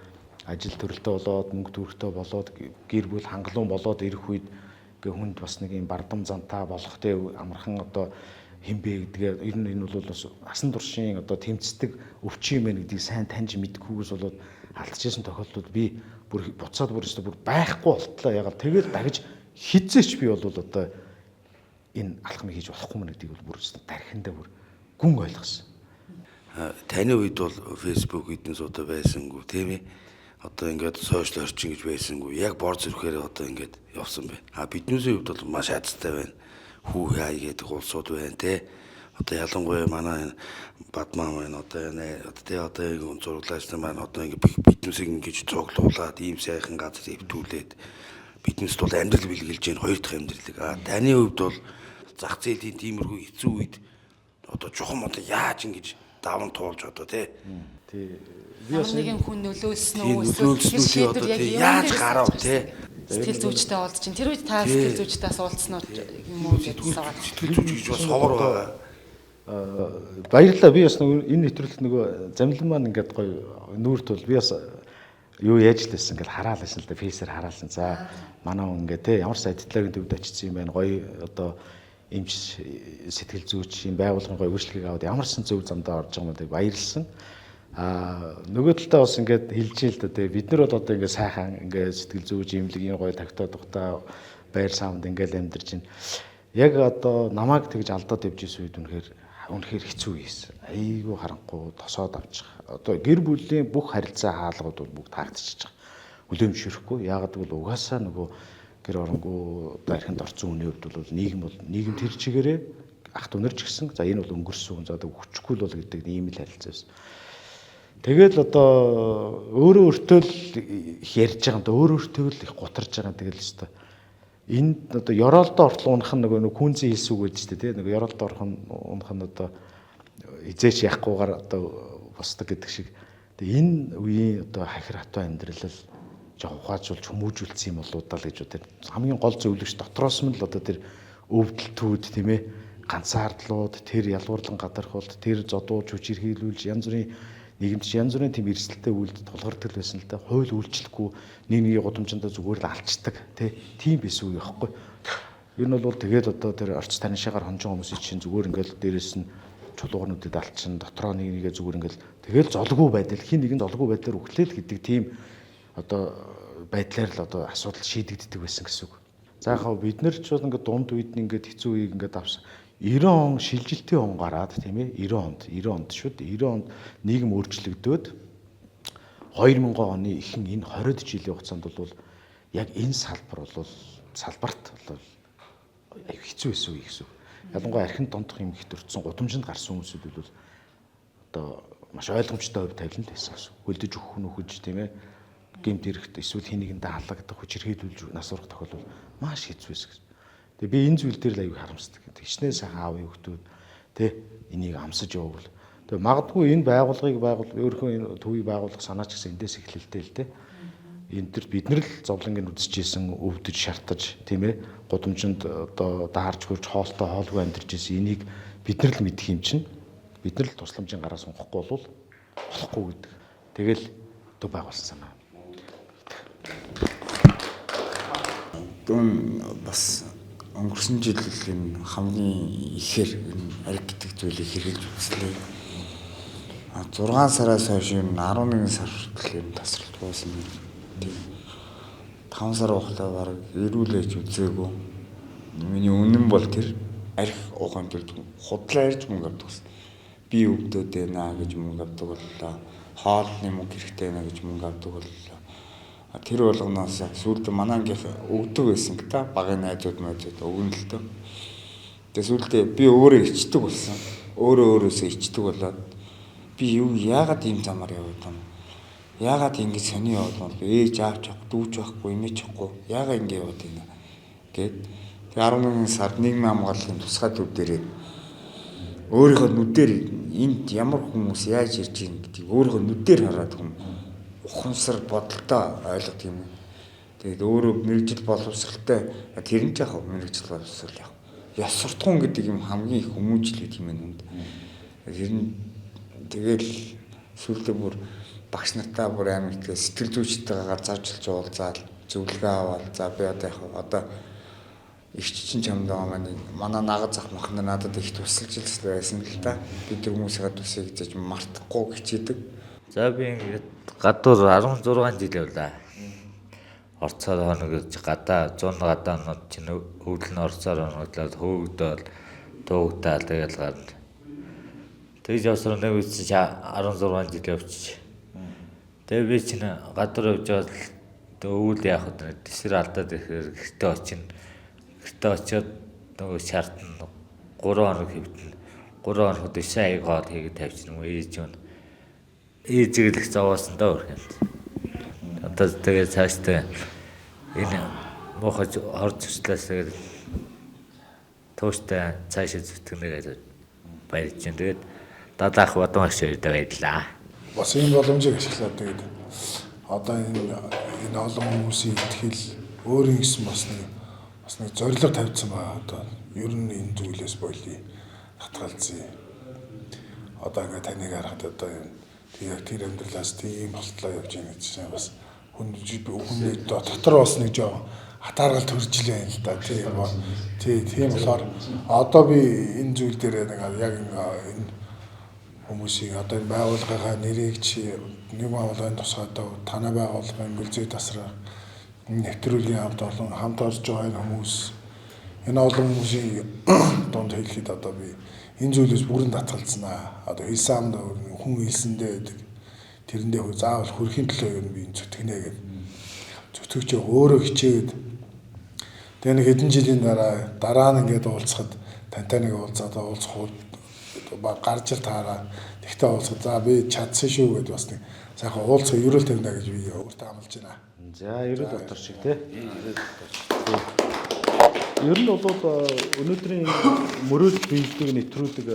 ажил төрөлтөө болоод мөнгө төгрөгтэй болоод гэр бүл хангалуун болоод ирэх үед ингээ хүнд бас нэг юм бардам зантаа болох те амархан одоо хинбэ гэдгээ ер нь энэ бол бас асан туршийн одоо тэмцдэг өвчин юм байна гэдгийг сайн таньж мэдгүйгээс болоод алдчихсан тохиолдлууд би бүр буцаад бүр өстө бүр байхгүй болтлоо. Ягаад тэгэл дагж хизээч би бол одоо энэ алхмыг хийж болохгүй мэн гэдгийг бол бүр өстө тархиндаа бүр гүн ойлгосон.
Таны үед бол Facebook эдэн суудаа байсангүй тийм ээ. Одоо ингээд сошиал орчин гэж байсангүй. Яг бор зүрхээр одоо ингээд явсан байна. А биднээсээ хувьд бол маш азтай байна. Хүү хай гэдэг улсууд байна те. Одоо ялангуяа манай Бадмаа маань одоо энэ одоо одоо яг зураглаач нар маань одоо ингэ биднээсийг ингэж цуглуулад ийм сайхан газар эвдүүлээд биднээс бол амьдрал бэлгэлж гин хоёр дахь амьдралыг. А таны хувьд бол зах зээлийн тиймэрхүү хэцүү үед одоо чухам одоо яаж ингэж даван туулж одоо тий.
Тий.
Би бас нэгэн хүн нөлөөлсөн үү эсвэл шийдвэр яг
яаж гарав тий.
Сэтгэл зүйчтэй уулзч чинь тэр үед та сэтгэл зүйчдээс уулзсан уу юм уу гэж асуугаад.
Сэтгэл зүйч гэж бас ховор байгаа.
Баярлалаа. Би бас нөгөө энэ нэвтрүүлэгт нөгөө замлан маань ингээд гоё нүүр тул би бас юу яаж л байсан ингээд хараал байсан л да фейсээр хараалсан. За манай хүн ингээд те ямар сайдлагын төвд очсон юм байна. Гоё одоо эмч сэтгэл зүйч юм байгууллагын гоё үйлчлэгийг аваад ямарсан зөв замдаа орж байгаа юм бэ баярлсан. Аа нөгөө талдаа бас ингээд хэлж ил л да те бид нар бол одоо ингээд сайхан ингээд сэтгэл зүйч имлэгийн гоё тагтаа тухтай байр саамд ингээд амьдарч байна. Яг одоо намайг тэгж алдаад явж исэн үед үнэхээр хэцүү байсан. Айгүй харанхуй тосоод авчих. Одоо гэр бүлийн бүх харилцаа хаалгууд бол бүгд таагдчихж байгаа. Хүлээмжшөрөхгүй. Яагаад гэвэл угаасаа нөгөө гэр оронгүй одоо архинд орсон хүний хувьд бол нийгэм бол нийгэм тэр чигээрээ ах дүүнер ч гэсэн за энэ бол өнгөрсөн хүн за одоо хүчгүй л бол гэдэг ийм л харилцаа байсан. Тэгэл одоо өөрөө өөртөө л их ярьж байгаа юм да өөрөө өөртөө л их гутарж байгаа тэгэл л өстой. Энд одоо ёроолдоо ортол унах нь нөгөө күнзийн хэлсэн үг байдаг шүү дээ тий нөгөө ёроолдоо орох нь унах нь одоо эзээч яахгүйгээр одоо босдог гэдэг шиг. Тэгээ энэ үеийн одоо хахир хатуу амьдрал л жоо ухаажуулж хүмүүжүүлсэн юм болоо даа л гэж бодсон. Хамгийн гол зөвлөгч дотроос нь л одоо тэр өвдөлтүүд тийм ээ ганцаардлууд тэр ялгуурлан гадархуулт тэр зодууж хүчирхийлүүлж янз бүрийн нийгэмд янз бүрийн тийм эрсдэлтэй үйлдэл тулгардаг байсан л да. Хууль үйлчлэхгүй нэг нэгийн гудамжиндаа зүгээр л алчдаг тий. Тийм байсан үе байхгүй. Ер нь бол тэгээд одоо тэр орц танишаагаар хонжин хүмүүсийн чинь зүгээр ингээл дээрэс нь чулуугарнуудад алчин дотроо нэг нэгээ зүгээр ингээл тэгэл золгүй байдал хин нэгэн золгүй байдлаар үхлээл гэдэг тийм одоо байдлаар л одоо асуудал шийдэгддэг байсан гэсэн үг. За яг бид нар ч бол ингээд дунд үед нь ингээд хэцүү үеийг ингээд авсан. 90 он шилжилтийн он гараад тийм ээ 90 онд шүү дээ 90 онд нийгэм өөрчлөгдөөд 2000 оны ихэнх энэ 20 жилийн хугацаанд бол яг энэ салбар бол салбарт бол аюу хэцүү байсан үе гэсэн үг. Ялангуяа архинд донтох юм их төрсэн гудамжинд гарсан хүмүүсүүд бол одоо маш ойлгомжтой хувь тавилан л байсан гэсэн. Хөлдөж өгөх нөхөж тийм ээ гэмт хэрэгт эсвэл хин нэгэндээ халагдах хүчирхийлүүлж нас урах тохиолдол маш хэцүү байсан гэсэн. Тэгээ би энэ зүйл дээр л аюу харамсдаг. Хичнээн сайхан аавын хүүхдүүд тэ энийг амсаж явуул. Тэгээ магадгүй энэ байгууллагыг өөрийнхөө энэ төвийг байгуулах санаа ч гэсэн эндээс эхлэлтэй л тэ. Энэ төр бид нар л зовлонг нь үзчихсэн, өвдөж шартаж тийм ээ гудамжинд одоо даарж хөрж хоолтой хоолгүй амьдарч ирсэн энийг бид нар л мэдэх юм чинь. Бид нар л тусламжийн гараа сунгахгүй бол болохгүй гэдэг. Тэгэл төв байгуулсан санаа.
Дүүн бас өнгөрсөн жил энэ хамгийн ихээр энэ ариг гэдэг зүйлийг хэрэглэж үзлээ. 6 сараас хойш энэ 11 сар хүртэл энэ тасралт буусан. Тийм. 5 сар ухлаа бараг эрүүлээж үзээгүй. Миний үнэн бол тэр арх уухын төлд худлаа ярьж мөнгө авдаг гэсэн. Би өвдөд байна гэж мөнгө авдаг боллоо. Хоолны мөнгө хэрэгтэй байна гэж мөнгө авдаг боллоо. Тэр болгоноос сүүлд манай ангийнх өгдөг байсан л та багын найзууд майзууд өгнө л дөө. Тэгээ сүүлдээ би өөрөө ичдэг болсон. Өөрөө өөрөөсөө ичдэг болоод би юу яагаад ийм замаар яваад юм? Яагаад ингэж сони яваад юм бэ? Ээж аавч авах, дүүч авахгүй, эмээч авахгүй. Яагаад ингэ яваад байна гэд. Тэгээ 11 сард нийгмийн хамгааллын тусгай төв дээрээ өөрийнхөө нүдээр энд ямар хүмүүс яаж ирж байна гэдгийг өөрийнхөө нүдээр хараад хүн ухамсар бодолтой ойлгох юм. Тэгээд өөрөө мэргэжил боловсралтай тэр нь ч яг мэргэжил боловсрал яг. Ёс суртахуун гэдэг юм хамгийн их хүмүүжил гэдэг юм байна. Тэр нь тэгэл сүүлдээ бүр багш нартаа бүр амар их сэтгэл зүйчтэйгээ зарчилж уулзаал зөвлөгөө аваад за би одоо яг одоо их чинь чамд байгаа маань манай нагаз зах мах нар надад их тусалж л байсан л та. Би тэр хүмүүсийн тусыг гэж мартахгүй хичээдэг.
За би ингээд гадуур 16 жил явлаа. Орцоор хоног гэж гадаа 100 гадаанууд чинь өвдөл нь орцоор хоноглоод хөөгдөөл дуугтаал тэгэл гарна. Тэгж явсаар нэг үе чинь 16 жил явчих. Тэгээ би чинь гадуур явж байгаа л өвөл яах вэ? Тэсэр алдаад ирэхээр гэртээ очино. Гэртээ очиод нөгөө шартна 3 хоног хэвтэн. 3 хоногт 9 аяг хоол хийгээд тавьчихна ээж юм. Ээжийг л их зовоосон доо өрхөнд. Одоо тэгээд цаашдаа энэ муухай хор зөрчлөөс тэгээд тууштай цаашаа зүтгэнэ гэж баярлж байна. Тэгээд дадаах бадам агш хоёрдоо баярлаа.
Бас энэ боломжийг ашиглаад тэгээд одоо энэ олон хүмүүсийн итгэл өөрийн гэсэн бас нэг зорилго тавьсан байгаа. Одоо ер нь энэ зүйлээс болий татгалзъя. Одоо ингээд таныг харахад одоо энэ яг тэр амьдралаас тийм болтлоо явж байгаа гэж чинь бас хүний дотор бас нэг жоо хатааргал төрж илээ л да. Тийм болохоор одоо би энэ зүйл дээр нэг яг энэ хүмүүсийн одоо энэ байгууллагынхаа нэрийг чи нэг байгууллагын тусгай одоо танай байгууллагын гүлзээ тасрах нэвтрүүлгийн хамт олон хамт орж байгаа энэ хүмүүс энэ олон хүмүүсийн дунд хэлэхэд одоо би энэ зүйлээс бүрэн татгалзнаа. Одоо хэлсэн амд хүн хэлсэндээ гэдэг тэрэндээ заавал хөрхийн төлөө ер нь би зүтгэнэ гэдэг зүтгэж өөрөө хичээгээд тэгээ нэг хэдэн жилийн дараа нь ингээд уулзахад тантай нэг уулзаад уулзах гарч ил таараа тэгтээ уулзах за би чадсан шүү гэдээ бас нэг сайхан уулзах ерөөл тавина гэж би өөртөө амлаж байна.
За ерөөл дотор шиг тий. Ер нь бол өнөөдрийн мөрөөдөл биелдэг нэвтрүүлэг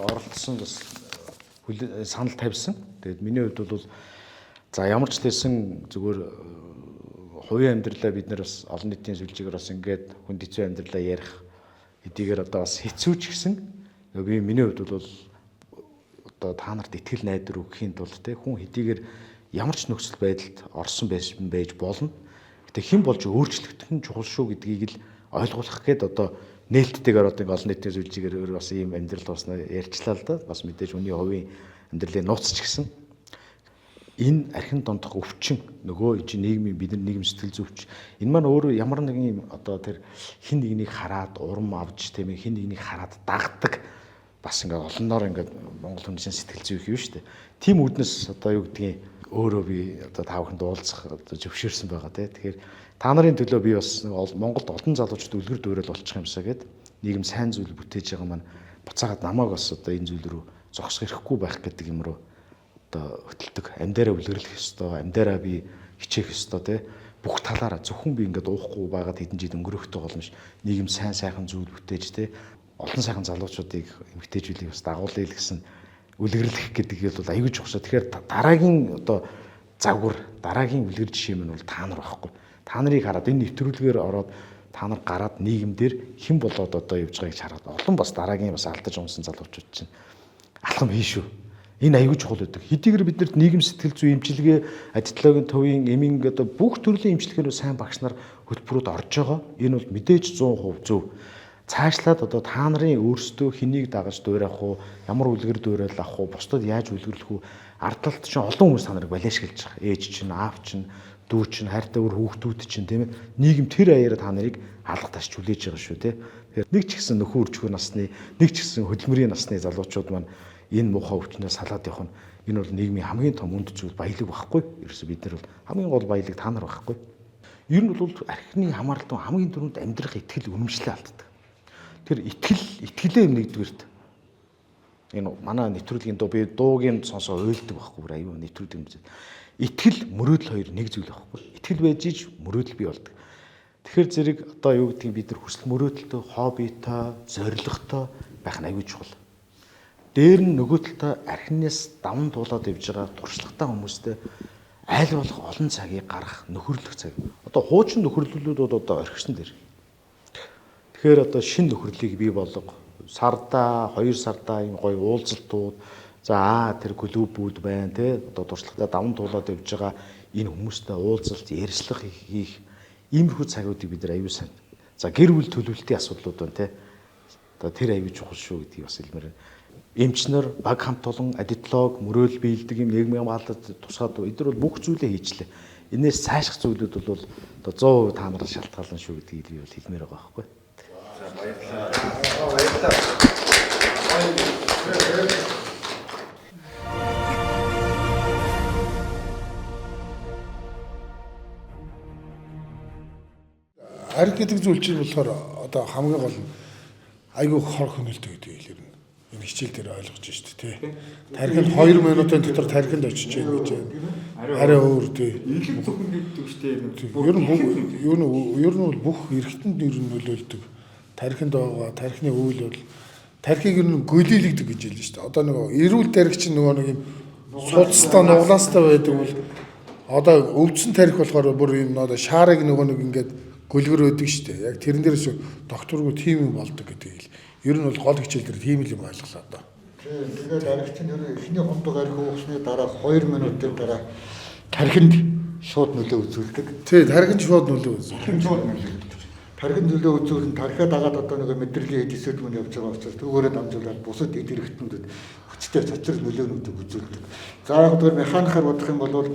оролцсон бас санал тавьсан. Тэгээд миний хувьд бол за ямар ч байсан зүгээр хувийн амьдралаа бид нар бас олон нийтийн сүлжээгээр бас ингээд хүнд хэцүү амьдралаа ярих хэдийгээр одоо бас хэцүү ч гэсэн би миний хувьд бол одоо та нарт итгэл найдвар өгөхийн тулд те хүн хэдийгээр ямар ч нөхцөл байдалд орсон байсан байж болно. Гэтэ хэн болж өөрчлөгдөх нь чухал шүү гэдгийг л ойлгуулах гээд одоо нээлттэйгээр одоо олон нийтийн сүлжээгээр өөр бас ийм амьдрал тууснаа ярьчлаа л да. Бас мэдээж хүний хувийн амьдралын нууц ч гэсэн энэ архин дондох өвчин нөгөө чинь нийгмийн бидний нийгэм сэтгэл зүйч энэ маань өөрөө ямар нэгэн юм одоо тэр хин нэгнийг хараад урам авч тийм ээ хин нэгнийг хараад дагдаг бас ингээд олонноор ингээд монгол хүмүүсийн сэтгэл зүй их юм шүү дээ. Тийм үүднээс одоо юу гэдгийг өөрөө би одоо та бүхэнд уулзах одоо зөвшөөрсөн байгаа тий. Тэгэхээр та нарын төлөө би бас Монголд олон залуучууд үлгэр дуурайл болчих юмсаа гэд нийгэм сайн зүйл бүтээж байгаа маань буцаагаад намайг бас одоо энэ зүйл рүү зогсох эрхгүй байх гэдэг юм руу одоо хөтэлдэг. Амьдаараа үлгэрлэх ёстой, амьдаараа би хичээх ёстой тий. Бүх талаараа зөвхөн би ингээд уухгүй байгаад хэдэн жил өнгөрөхтэй боломж нийгэм сайн сайхан зүйл бүтээж тий. Олон сайхан залуучуудыг эмгтээжүүлийг бас дагуулъя л гэсэн үлгэрлэх гэдэг нь бол аюул чухал. Тэгэхээр дараагийн одоо загвар, дараагийн үлгэр жишээ минь бол та нар байхгүй. Та нарыг хараад энэ нэвтрүүлгээр ороод та нар гараад нийгэмдэр хэн болоод одоо явж байгааг хараад олон бас дараагийн бас алдаж унсан залуучууд чинь алхам хийн шүү. Энэ аюул чухал байдаг. Хэдийгээр биднэрт нийгэм сэтгэл зүй эмчилгээ, адитлогийн төвийн эмийн одоо бүх төрлийн эмчилгээний сайн багш нар хөтөлбөрүүд орж байгаа. Энэ бол мэдээж 100% зөв. Цаашлаад одоо та нарын өөрсдөө хэнийг дагаж дуурайх уу, ямар үлгэр дуурайл авах уу, бусдад яаж үлгэрлэх үү, ард талд чинь олон хүмүүс та нарыг балиашгалж байгаа. Ээж чинь, аав чинь, дүү чинь, хайртай үр хүүхдүүд чинь тийм ээ. Нийгэм тэр аяараа та нарыг алга таш хүлээж байгаа шүү тийм. Тэгэхээр нэг ч гэсэн нөхөн үржихүү насны, нэг ч гэсэн хөдөлмөрийн насны залуучууд маань энэ муухай өвчнөөс салаад явах нь энэ бол нийгмийн хамгийн том үнд зүйл баялаг байхгүй. Ерөөсө бид нар бол хамгийн гол баялаг та нар байхгүй. Ер нь бол архины хамааралтай хамгийн түрүүнд амьдрах итгэл үнэмшлээ алддаг. Тэр итгэлээ юм нэгдүгээрт энэ манай нэвтрүүлгийн дуу би дуугийн сонсоо уйлдаг байхгүй бүр аюу нэвтрүүлэг юм зэ. Итгэл мөрөөдөл хоёр нэг зүйл байхгүй. Итгэл байж ич мөрөөдөл бий болдог. Тэгэхээр зэрэг одоо юу гэдгийг бид нар хүсэл мөрөөдөлтөй, хоббитой, зорилготой байх нь аюул чухал. Дээр нь нөгөө талдаа архинаас даван туулаад явж байгаа туршлагатай хүмүүстэй айл болох олон цагийг гаргах нөхөрлөх цаг. Одоо хуучин нөхөрлөлүүд одоо орхисон дэр. Тэгэхээр одоо шинэ нөхөрлөлийг бий болго. Сардаа, 2 сардаа ийм гоё уулзалтууд за тэр клубүүд байна те. Одоо туршлагатай даван туулаад явж байгаа энэ хүмүүстэй уулзалт, ярилцлага хийх иймэрхүү цагуудыг бид нар аюул сайн. За гэр бүл төлөвлөлтийн асуудлууд байна те. Одоо тэр аюул чухал шүү гэдгийг бас хэлмээр байна. Эмчнэр, баг хамт олон, адитлог, мөрөөл биелдэг юм нийгмийн хамгаалалт тусгаад эдгээр бол бүх зүйлээ хийчлээ. Энээс цаашх зүйлүүд бол одоо 100% та нараас шалтгаална шүү гэдгийг би бол хэлмээр байгаа байхгүй.
За баярлалаа. Баярлалаа.
Арх гэдэг зүйл чинь болохоор одоо хамгийн гол нь айгүй хор хөнөөлтэй гэдэг хэлэр нь. Энэ хичээл дээр ойлгож шүү дээ, тий. Тархинд 2 минутын дотор тархинд очиж яах гэж байна. Арай өөр тий.
Имлэг зөвхөн гэдэг шүү дээ.
Ер нь ер нь бол бүх эргэтэнд ер нь нөлөөлдөг. Тархинд байгаа тархины үйл бол тархийг ер нь гөлийлэгдэг гэж хэлнэ шүү дээ. Одоо нөгөө эрүүл тархи чинь нөгөө нэг юм судастай нуглаастай байдаг бол одоо өвдсөн тархи болохоор бүр юм одоо шаарыг нөгөө нэг ингээд гөлгөр өгдөг шүү дээ. Яг тэрэн дээрээс докторгүй тийм юм болдог гэдэг хэл. Ер нь бол гол хичээл дээр тийм л юм ойлголоо доо.
Тийм. Тэгээд архич нь ер нь эхний хундаг архи уусны дараа 2 минутын дараа тархинд шууд нөлөө үзүүлдэг.
Тий, тархинд шууд нөлөө үзүүлдэг.
Тархинд шууд нөлөө үзүүлдэг. Тархинд нөлөө үзүүлэн тархиа дагаад одоо нэг мэдрэлийн эд эсүүд мөн явж байгаа учраас түүгээрээ дамжуулаад бусад эд эрхтнүүдэд хүчтэй цочрол нөлөөнүүдийг үзүүлдэг. За яг тэр механикаар бодох юм бол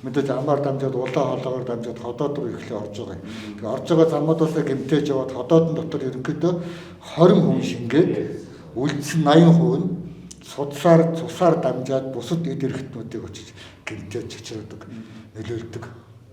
мэдээж амаар дамжаад улаан хоолоогоор дамжаад ходоод руу эхлээ орж байгаа юм. Тэгээ орж байгаа замуудаас гэмтээж яваад ходоодон дотор ерөнхийдөө 20% шингээд үлдсэн 80% нь судсаар цусаар дамжаад бусад эд эрхтнүүдийг очиж гэмтээж чочроодог, нөлөөлдөг.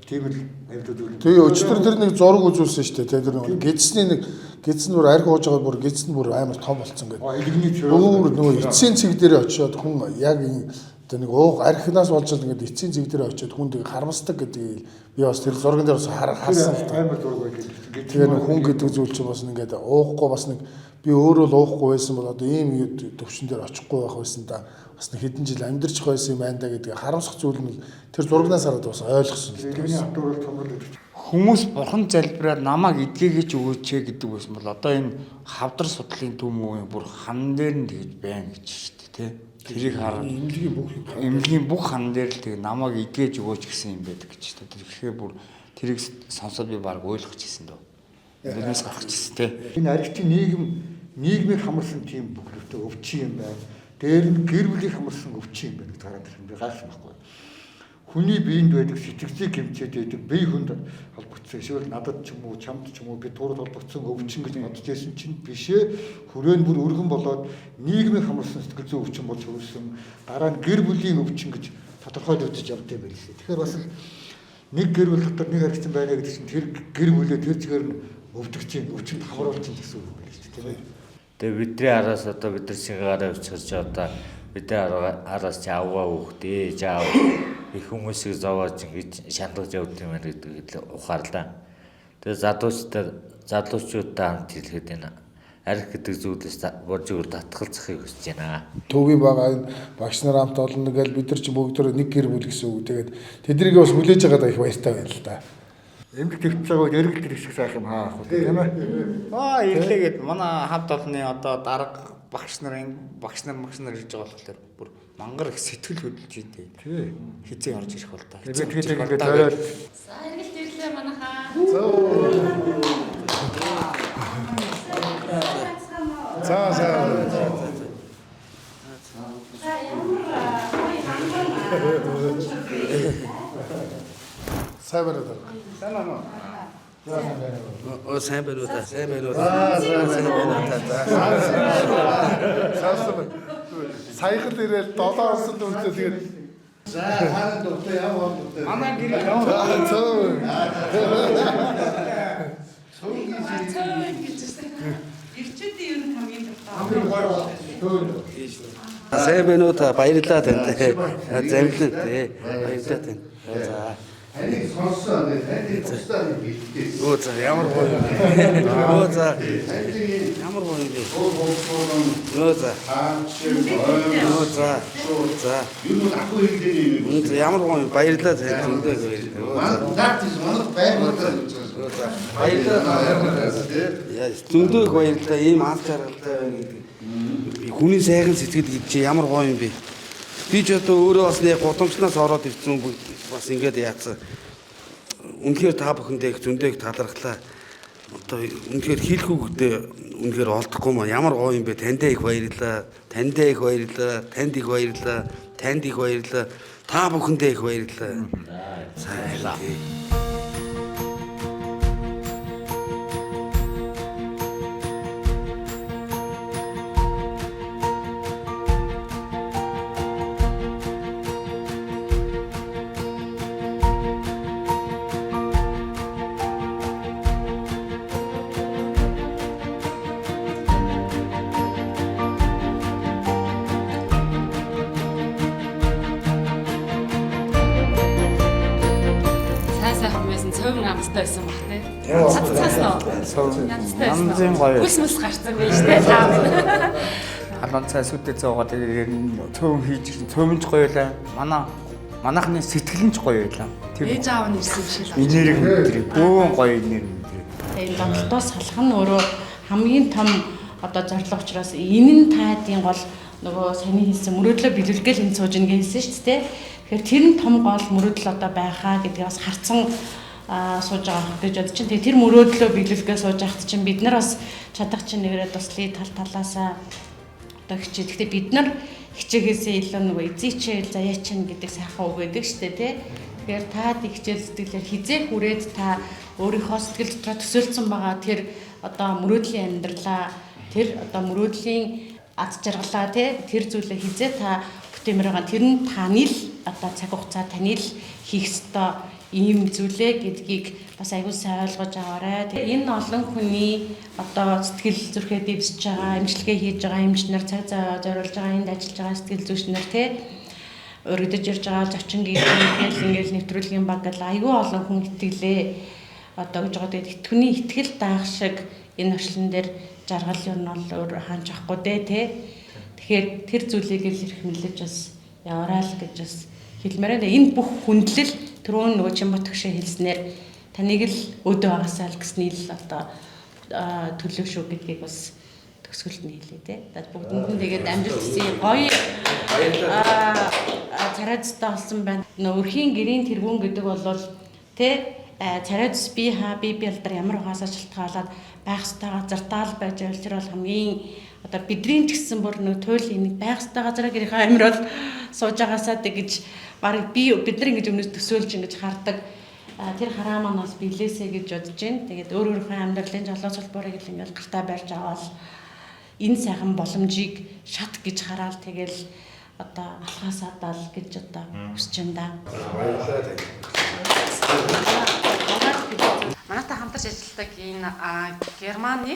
Тийм л амьд үзүүлэлт.
Тэгээ өчтөр тэр нэг зураг үзүүлсэн шүү дээ. Тэр нэг гэдэсний нэг гэдэс нь бүр арх ууж байгаа бүр гэдэс нь бүр амар том болцсон гэдэг.
Элэгний цирроз.
Өөр нөгөө эцсийн цэг дээр очиод хүн яг энэ одоо нэг ууг архинаас болж л ингээд эцсийн цэг дээр очиод хүн тэг харамсдаг гэдгийг би бас тэр зурган дээр бас харсан л та.
Амар зураг байдаг.
Тэгээ нэг хүн гэдэг зүйл чинь бас ингээд уухгүй бас нэг би өөрөө л уухгүй байсан бол одоо ийм төвшин дээр очихгүй байх байсан да. Бас нэг хэдэн жил амьдарч байсан юм байна да гэдгийг харамсах зүйл нь тэр зурагнаас хараад бас ойлгосон л
дээ.
Хүмүүс бурхан залбираар намайг эдгээгээч өгөөч гэдэг байсан бол одоо энэ хавдар судлалын төмөв бүр хан дээр нь тэгж байна гэж шүү дээ, тий. Тэрийг хараад эмнэлгийн бүх хан дээр л тэг намайг эдгээж өгөөч гэсэн юм байдаг гэж шүү дээ. Тэгэхээр бүр тэрийг сонсоод би баг ойлгож ирсэн дөө. Тэрнээс гарах гэсэн тий.
Энэ архитын нийгмийг хамарсан тийм бүхлөлтөө өвчин юм байна. Дээр нь гэр бүлийг хамарсан өвчин юм байна гэж гараад ирсэн. Би гайхсан байхгүй. Хүний биед байдаг сэтгэцийг хэмжээд байдаг бие хүнд холбогдсон. Эсвэл надад ч юм уу, чамд ч юм уу би туурд холбогдсон өвчин гэж бодож байсан чинь биш ээ. Хүрээ нь бүр өргөн болоод нийгмийг хамарсан сэтгэл зүйн өвчин болж хөрсөн. Дараа нь гэр бүлийн өвчин гэж тодорхойлогдож явд юм байлээ. Тэгэхээр бас нэг гэр бүл дотор нэг харигдсан байна гэдэг чинь тэр гэр бүлээ тэр чигээр нь өвдөгч чинь, өвчнөд хамруулж чинь гэсэн үг байна шүү дээ, тийм ээ.
Тэгээ бидний араас одоо бид нар шингээгараа явчихж одоо бидний араас чи аваа хүүхдээ ээж аав их хүмүүсийг зовоож ингэж шандаж явд юм байна гэдэг ухаарлаа. Тэгээ залуучуудтай хамт хэлэхэд энэ арх гэдэг зүйлээс боржиг татгалзахыг хүсэж байна.
Төвгийн байгаа энэ багш нар хамт олон гэл бид нар чи бүгд нэг гэр бүл гэсэн үг. Тэгээд тэднийг бас хүлээж байгаадаа их баяртай байна л да.
Эмнэлэг твч байгаа үед эргэлт ирэх шиг сайхан юм хаах үү тийм ээ.
Аа ирлээгээд манай хамт олонны одоо дарга багш нар энэ багш нар ирж байгаа болохоор бүр мангар их сэтгэл хөдлөж идэв.
Тий.
Хизээ орж ирэх бол та.
Би тэгээд ингээд зориод.
За эргэлт ирлээ манайхаа.
За за.
За ямар гоё ханган.
Сайн байна уу?
Сайн байна уу?
Оо сайн байна уу та? Сайн байна уу? Сайн байна уу та?
Сайн байна. Саяхан ирээл 7 онсон дүртэй тэгээд
За хаана дуртай ямар хоол дуртай?
Манай гэр
цөөн.
Цөөн гэж байна. Ирчүүдийн ер нь хамгийн дуртай.
Сайн байна уу та? Баярлалаа танд. Замлан тий. Баярлалаа танд. За.
Таныг сонссон, таны тусдаа нэг бэлтгээс.
Өө за ямар гоё юм бэ? Өө за ямар гоё юм бэ? Өө за. Өө за. За.
Юу нэг ахуй хэрэглээний юм
юм. За ямар гоё юм. Баярлалаа танд. Зөндөө баярлалаа.
Наад тийш манад байгууллаа гэж
байна. За баярлалаа. Яа зөндөө их баярлалаа. Ийм аз жаргалтай байна гэдэг. Хүний сайхан сэтгэл гэж чи ямар гоё юм бэ? Би ч одоо өөрөө бас нэг гудамжнаас ороод ирсэн хүн бас ингээд яатсан. Үнэхээр та бүхэндээ их зөндөө их талархлаа. Одоо үнэхээр хэлэх үгдээ үнэхээр олдохгүй маа. Ямар гоё юм бэ? Таньдаа их баярлалаа. Таньдаа их баярлалаа. Танд их баярлалаа. Танд их баярлалаа. Та бүхэндээ их баярлалаа. За баярлалаа.
Цөм амттай байсан баг тий. Цацсан уу?
Амттай байсан. Янзын гоё.
Хөлс мөс гарцсан байж тээ. Та.
Халуун цай сүдээ зөөгөө тэгээд цөм хийж ирсэн. Цөмж гоё байлаа. Манайхны сэтгэл нь ч гоё байлаа.
Тэр ээж аав нь ирсэн юм шиг л.
Энерги мэдрээ. Бөөн гоё энерги мэдрээ.
Энэ донтолтоос салах нь өөрөө хамгийн том одоо зорилго учраас энэ нь таадын гол нөгөө саяны хэлсэн мөрөөдлөө биелүүлэх гээл энэ сууж ийн хэлсэн шүү дээ. Тэгэхээр тэр нь том гол мөрөөдөл одоо байхаа гэдгийг бас харцсан сууж байгаа гэж бодож чинь. Тэгээ тэр мөрөөдлөө биелүүлэхгээ сууж байхад чинь бид нар бас чадах чинь нэгрээ туслая тал талаасаа одоо хичээ. Гэхдээ бид нар хичээгээсээ илүү нөгөө эзээ хичээл заяа чинь гэдэг сайхан үг байдаг шүү дээ, тий. Тэгэхээр та хичээл зүтгэлээр хизээ хүрээд та өөрийнхөө сэтгэл дотроо төсөөлсөн байгаа тэр одоо мөрөөдлийн амьдралаа, тэр одоо мөрөөдлийн ад жаргалаа, тий, тэр зүйлээ хизээ та бүтэмээр байгаа. Тэр нь таны л одоо цаг хугацаа таны л хийх ёстой ийм зүйлээ гэдгийг бас аягүй сайн ойлгож аваарай. Энэ олон хүний одоо сэтгэл зүрхээ дэвсэж байгаа, эмчилгээ хийж байгаа эмч нар, цаг зориулж байгаа, энд ажиллаж байгаа сэтгэл зүйч нар, тий, өргөдөж ирж байгаа зочин гингээл ингээл нэвтрүүлгийн баг гэл аягүй олон хүн итгэлээ одоо гэж байгаа. Тэгээд хүний итгэл даах шиг энэ орчлон дээр жаргал юм бол өөр хаанч авахгүй дээ, тий. Тэгэхээр тэр зүйлийг л эрхэмлэж бас яваарай л гэж бас хэлмээр байна. Энэ бүх хүндлэл түрүүн нөгөө Чинбат өгшөө хэлснээр таныг л өөдөө байгаасаа л гэсний л одоо төлөө шүү гэдгийг бас төгсгөлд нь хэлье те. Бүгдэнд нь тэгээд амжилт хүсье. Гоё царай зүстэй олсон байна. Нөө өрхийн гэрийн тэргүүн гэдэг бол те царай зүс би хаа би бялдар ямар ухаасаа шалтгаалаад байх ёстой газартаа л байж байвал тэр бол хамгийн одоо бидний ч гэсэн бүр нэг туйл нэг байх ёстой газараа гэрийнхээ амир бол сууж байгаасаа тэгэж бараг би бид нар ингэж өмнөөс төсөөлж ингэж хардаг. Тэр хараа маань бас билээсэ гэж бодож байна. Тэгээд өөр өөрийнхөө амьдралын жолоо сулбуурыг л ингээл гартаа барьж аваад энэ сайхан боломжийг шат гэж хараал тэгэл одоо алхаасаа дал гэж одоо хүсэж байна да.
Баярлалаа.
Манайтай хамтарч ажилладаг энэ Германы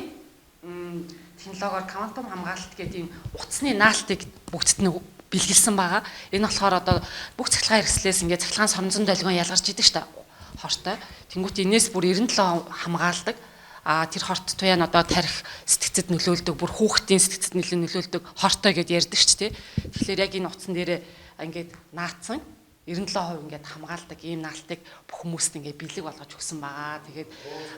технологиор квантум хамгаалалт гэдэг ийм утасны наалтыг бүгдд нь бэлгэлсэн байгаа. Энэ болохоор одоо бүх цахилгаан хэрэгслээс ингээд цахилгаан соронзон долгион ялгарч идэг шүү дээ. Хортой. Тэнгүүт энээс бүр 97 хамгаалдаг. А тэр хорт туяа нь одоо тарих сэтгцэд нөлөөлдөг, бүр хүүхдийн сэтгцэд нөлөөлдөг хортой гэд ярьдаг ч тий. Тэгэхээр яг энэ утсан дээрээ ингээд наацсан 97% ингээд хамгаалдаг ийм наалтыг бүх хүмүүст ингээд бэлэг болгож өгсөн байгаа. Тэгээд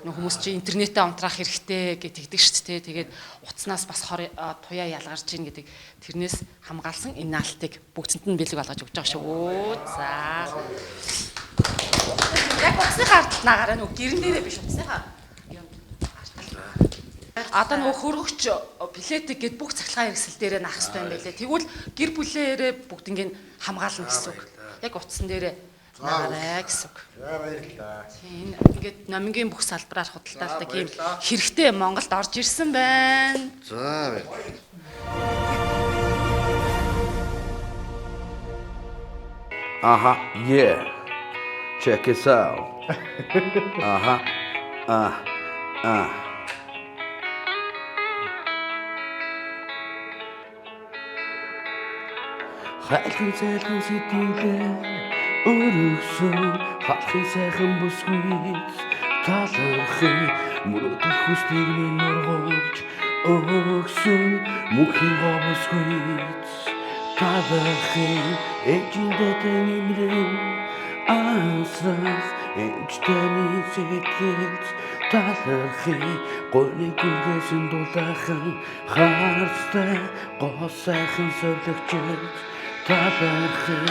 нөх хүмүүс чи интернетээ унтраах хэрэгтэй гэж тэгдэг шүү дээ. Тэгээд утаснаас бас туяа ялгарч ийн гэдэг тэрнээс хамгаалсан энэ наалтыг бүгдэнд нь бэлэг болгож өгч байгаа шүү. За. Яг утасныхаа ардтал наагаараа нөгөө гэрэн дээрээ биш утасныхаа юм ардтал. Одоо нөгөө хөргөгч плетик гэд бүх цахилгаан хэрэгсэл дээрээ наах хэрэгтэй юм байлээ. Тэгвэл гэр бүлээрээ бүгд ингээд хамгаална гэсэн үг. Яг утсан дээрээ наагаарай гэсэн үг.
За баярлалаа.
Тийм ингээд номингийн бүх салбараар худалдаалдаг ийм хэрэгтэй Монголд орж ирсэн байна.
За баярлалаа. Аха, yeah. Check it out. Аха. А. А. Хайлхан цайлхан сэтгэлээ өргөсөн халахын сайхан бүсгүйц талархын мөрөөдөх хүслийг минь ургуулж өгсөн мөнхийн гоо бүсгүйц талархын ээжийн дэдэн имрэн ансрах эмчтэний сэтгэлд талархын гойны гүргэсэн дулаахан харцтай гоо сайхан совлогчд талархын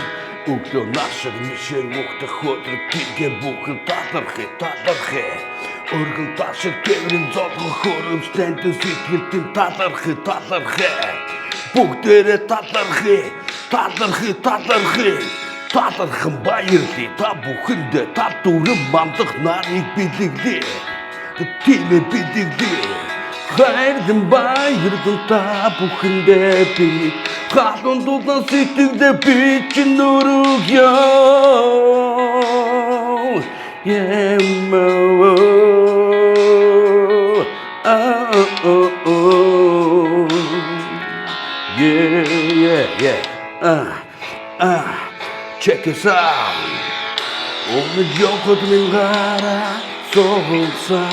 өглөө нашиг мишээ мөхтөх өдөр гингэ бүхэн талархыг талархыг өргөн ташиг тэврэн золгох хөрөмжлэнд сэтгэлдэн талархыг талархыг бүгдээрээ талархыг талархыг талархыг талархан баярлая та бүхэндээ тал дүрэн мандах нарыг бэлэглээ тийм бэлэглээ хайрлан баярлан та бүхэндээ би халуун дулаан сэтгэлээ би чинь өргөё юм yeah yeah yeah check us out.
Өмнө явхад минь гараа суулсан.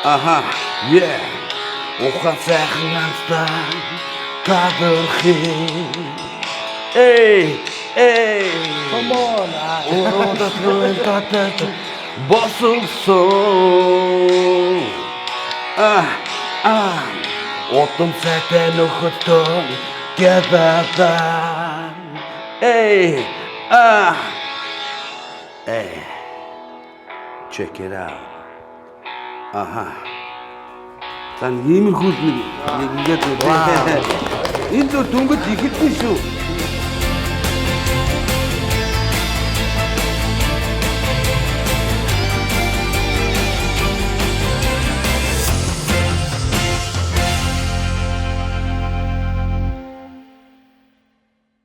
Аха, yeah. Ухаан сайхан амттай талархъя. Эй, эй.
Come on.
Уруудад татаж босолсон. А, а. Утам сайтай нөхөдтөө гявата. Эй, а. Эй. Check it out. Аха. За нэг иймэрхүү л нэг ингээд. Энэ зөв дөнгөж эхэлсэн шүү.